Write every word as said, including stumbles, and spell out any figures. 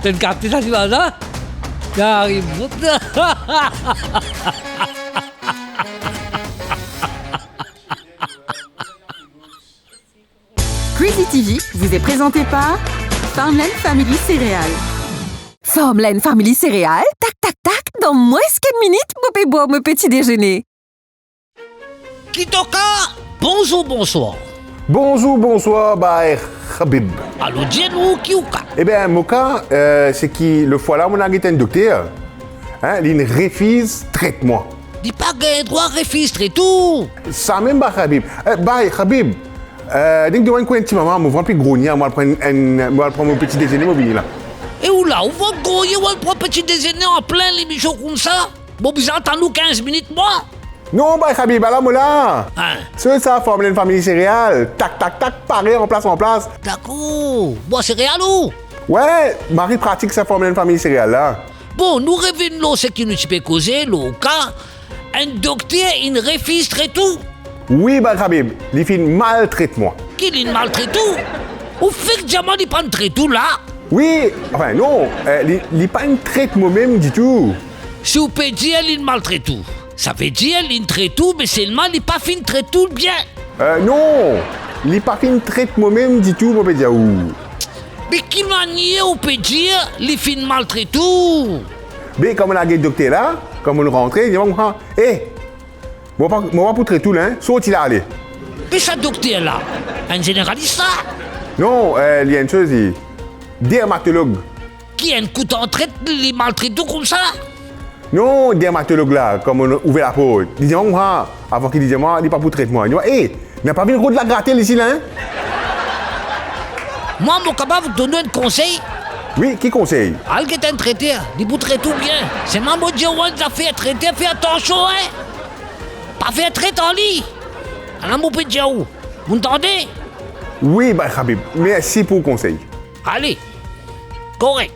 To'nn kapte sa, ti vwazin? Gari bout. Crazy T V vous est présenté par Farmland Family Céréales. Farmland Family Céréales, tak, tak, tak, dan mwins ki enn minit, mo pe bwar mo peti dezene. Kitoka, bonzour, bonswar. Bonzour, bonswar, bay Habib. Alor, dir nou ki ou ka? Eben, mo ka, euh, se ki lefwa la, mo inn al get enn dokter, hein, li'nn refiz tret mwa. Li pa gagn drwa refiz tret ou. Samem, bay Habib. Eh, bay Habib, euh, donk, demann kouma enn ti moman, mo vant pe grogne, mo al pran enn, mo al pran mo peti dezene, mo vini la. E ou la, ou vant grogne, ou al pran peti dezene anplin lemision koumsa? Mo bizin atann ou kinz minit, mwa. Non, bay Habib, ala mo la. Hein? Se sa, Farmland Family Céréales. Tak, tak, tak, pare, anplas, anplas. Dakor. Bwar sereal ou? Wi, mari pratik sa Farmland Family Céréales la. Bon, nou revinn lor seki nou ti pe koze, lor ka, enn dokter inn refiz tret ou. Wi, bay Habib, li finn maltret mwa. Ki li'nn maltret ou? Ou fek dir mwa li pa'nn tret ou la? Wi, anfin, non, eh, li, li pa'nn tret momem ditou. Si ou pe dir li'nn maltret ou, savedir li'nn tret ou, me selman li pa finn tret ou bien. Eh, non, li pa finn tret momem ditou, mo pe dir ou. Me ki manier ou pe dir li finn maltret ou? Be, kan mo'nn al get dokter la, kan mo'nn rantre, li dir mwa, "Eh, mo pa, mo pa pou tret ou la, hein, sorti la, ale." Me sa dokter la, enn zeneralis sa? Non, eh, li enn soz, li dermatolog. Ki enn kout antret li maltret ou koumsa? Non, dermatolog la, kan mo'nn ouver laport, li dir mwa, avan ki li dir mwa, li pa pou tret mwa. Li dir mwa, "Eh, napa vinn rod lagratel isi la, hein?" Mwa, mo kapav donn ou enn konsey? Wi, ki konsey? Al get enn treter, li pou tret ou bien. Selman mo dir ou enn zafer, treter, fer atansion, hein. Pa fer tret ar li. Ala mo pe dir ou. Ou tande? Wi, bay Habib, mersi pou konsey. Ale. Korek.